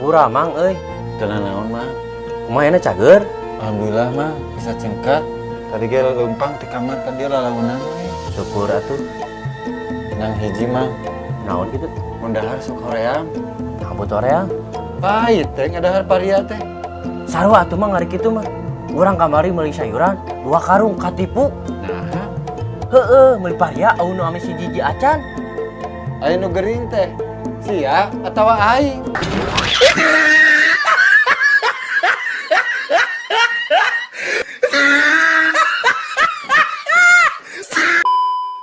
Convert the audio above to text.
Hampura, Mang euy. Teu naon, Mang. Kumaha ayeuna, cager? Alhamdulillah, Mang, bisa cengkat. Tadi ge leumpang ti kamar ka dieu lalaunan we. Syukur atuh. Nang hiji, Mang. Naon kitu? Mun dahar sok hoream. Ampun hoream. Pahit teh ngadahar paria teh. Sarua atuh, Mang, ari kitu mah. Urang kamari meuli sayuran dua karung, katipu. Nah, Heeh, meuli paria euweuh nu ame sijiji acan. Aya nu gering teh. Sia atawa aing?